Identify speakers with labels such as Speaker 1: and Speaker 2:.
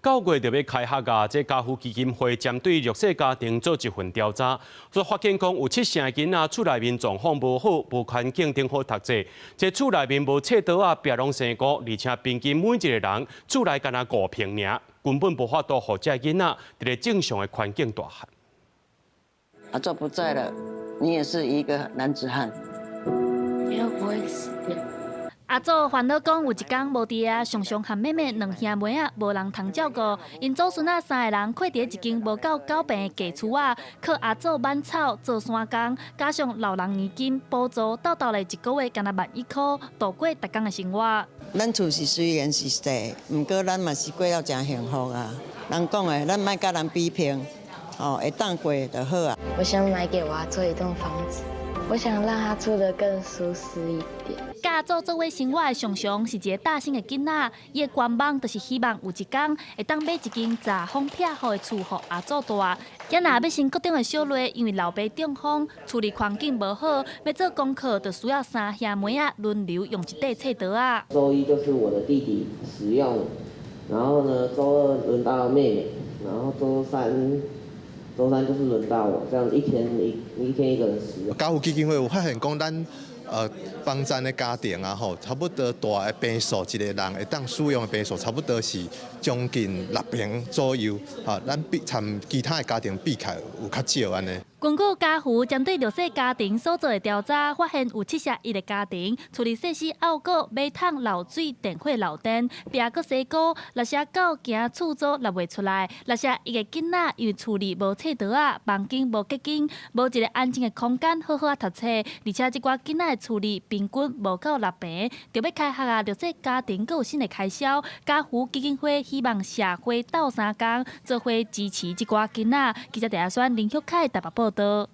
Speaker 1: 9月就欲開學啊！這家扶基金會針對弱勢家庭做一份調查，所發現講有七成的囡仔厝內面狀況無好，無環境通好讀冊。這厝內面無冊桌仔，壁攏生菇，而且平均每一個人厝內干焦5坪爾，根本無法度予這囡仔佇咧正常的環境大漢。
Speaker 2: 阿祖不在了，你也是一個男子漢，
Speaker 3: 又不會死掉。
Speaker 4: 阿祖煩惱講，有一工無佇遐，常常和妹妹兩兄妹仔無人通照顧，𪜶祖孫仔三個人困佇一間無夠9坪的低厝仔，靠阿祖挽草做山工，加上老人年金補助，到頭來一個月干焦1萬1箍，度過逐工的生活。
Speaker 2: 咱厝是雖然是細，毋過咱嘛是過了誠幸福啊。人講的，咱莫佮人比拼，哦，會當過就好啊。
Speaker 3: 我想買給我阿祖一棟房子，我想讓他住得更舒適一點。
Speaker 4: 佮阿祖做伙生活的常常是一个大聲的囡仔，伊的願望就是希望有一工會當買一間遮風避雨的厝予阿祖蹛。囝若欲升國中的小麗，因為老爸中風，厝裡環境無好，欲做功課就需要三兄妹仔輪流用一塊冊桌仔。
Speaker 5: 週一就是我的弟弟使用，然後呢，週二輪到妹妹，然後週三。週三就是輪到我，這樣一天一天一個人使用。
Speaker 6: 家扶基金會有發現講，咱幫贊的家庭啊吼，差不多蹛的坪數一個人會當使用的坪數，差不多是將近6坪左右。哈，咱比參其他的家庭比起來有較少按呢。
Speaker 4: 根據家扶針對弱勢家庭所做的調查，發現有71個家庭厝裡設施漚過，馬桶漏水、電火漏電，壁閣生菇，69驚厝租納袂出來，61個囡仔因為厝裡無冊桌仔，房間無隔間，無一個安靜的空間好好仔讀冊，而且這寡囡仔的厝裡平均無夠6坪，就欲開學啊，弱勢家庭閣有新的開銷。家扶基金會希望社會鬥相共，做伙支持這寡囡仔。記者鄭亞選、林旭凱台北報道。